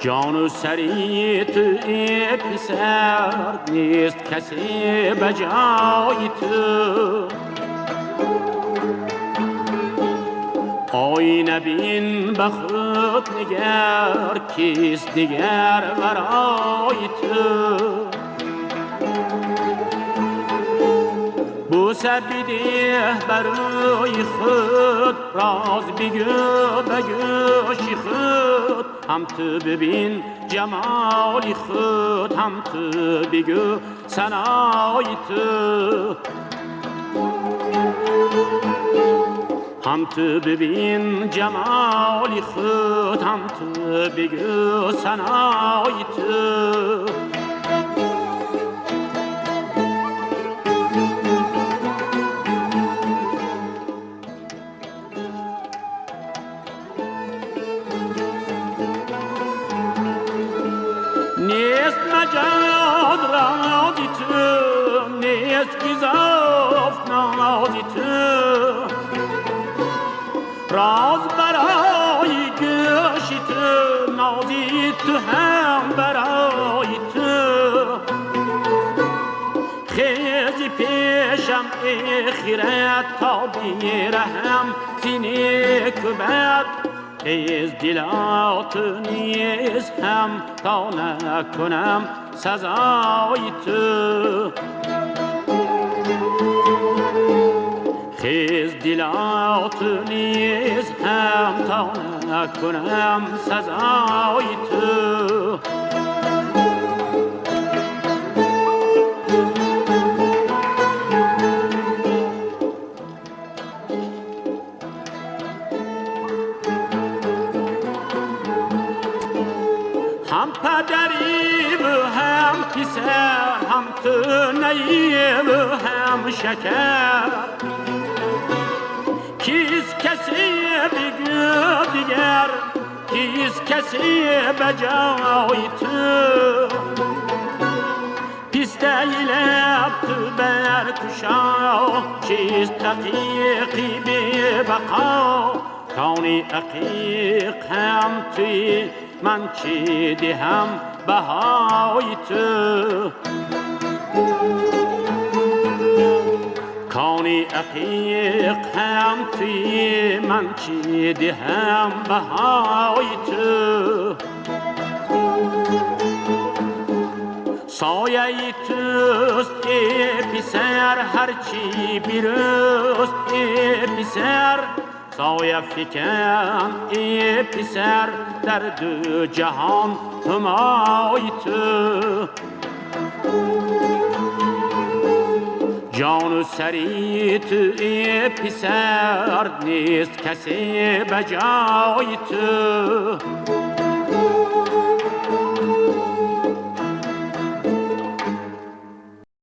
Ҷону сари ту эй писар, нест касе ба ҷои ту. Оина бин, ба худ нигар, кист дигар варои ту. Бӯса бидеҳ бар рӯи худ, роз бигӯ ба гӯши худ. Ҳам ту бибин ҷамоли худ, ҳам ту бигӯ санои ту. Ҳам ту бибин ҷамоли худ, ҳам ту бигӯ санои ту. Нест маҷоз рози ту, нест гизоф нози ту. Роз барои гӯши ту, нози ту ҳам барои ту. Хези пешам эй хират, то бираҳам зини кубат. Хез дило ту низ ҳам, то накунам сазои ту. Хез дило ту низ ҳам, то накунам сазои ту. Ҳам падариву ҳам писар, ҳам ту наиву ҳам шакар. Кист касе бигӯ дигар, кист касе ба ҷои ту. Пистаи лаб ту баркушо, чист ақиқи бебақо. Кони ақиқ ҳам туи, ман чӣ диҳам баҳои ту. Кони ақиқ ҳам туи, ман чӣ диҳам баҳои ту. Сояи туст эй писар, ҳарчи бирӯст эй писар. Соя фикан эй писар, дар ду ҷаҳон ҳумои ту. Ҷону сари ту эй писар, нест касе ба ҷои ту.